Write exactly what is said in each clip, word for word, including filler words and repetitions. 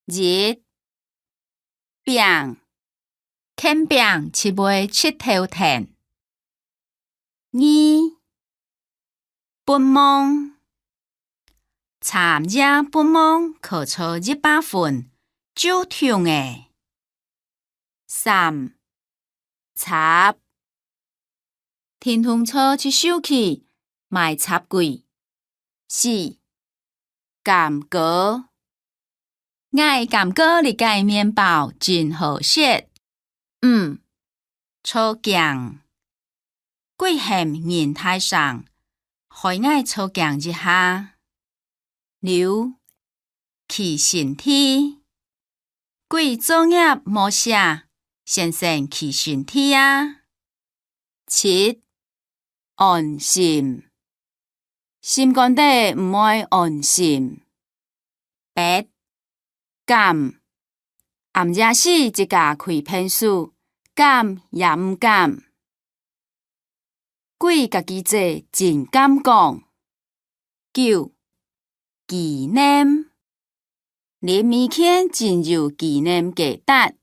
一、餅，牽餅就會直頭𢯭。二、拔網，茶葉拔網可坐一百分就暢了。三、插，停動坐一手去買插櫃。四、柑哥，𠊎感覺這个麵包真好食。五、坐鏡，佢喊人大聲，害𠊎坐鏡一下。六、去身體，佢作業無寫，先生去身體啊。七、安心，心肝底毋會安心。八、敢，暗夜時自家開便所，敢也毋敢。佢家己姐真敢講。九、紀念，林美健真有紀念價值。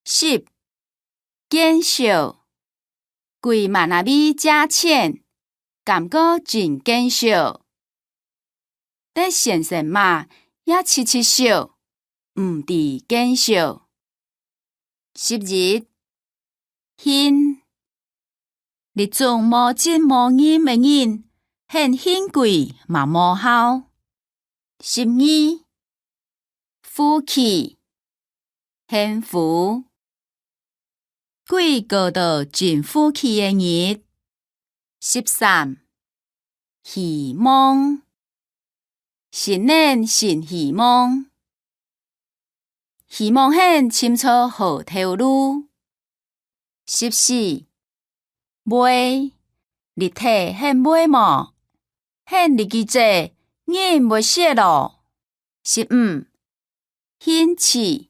十、見笑，佢問阿美借錢，感覺真見笑。 得先生罵也直直笑，毋知見笑。十一、恨，這種無責無任个人，喊恨佢嘛無效。十二、負氣， 幸福。佢過到真負氣个日。十三、希望，新年新希望。希望𠢕尋著好頭路。 十四、會，立體𠢕會無？𠢕立佢姐，人會死囉。十五、興趣，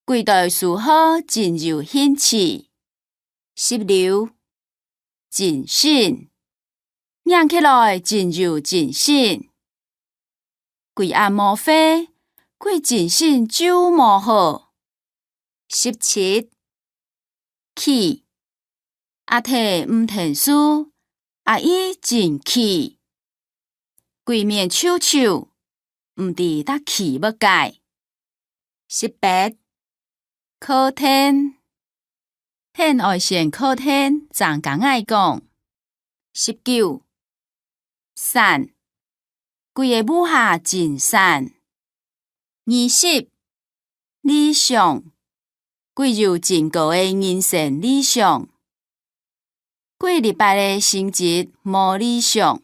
佢對數學真有興趣。十六、精神， 䀴起來真有精神。歸暗無睡，佢精神就無好。十七、氣，阿弟毋𢯭手，阿姨真氣。歸面臭臭，毋知在氣麼个。 十八、課程，𠢕愛選課程正甲𠊎講。十九、散，歸个屋下真散。二十、理想，歸有真高个人生理想。 歸這擺个成績無理想。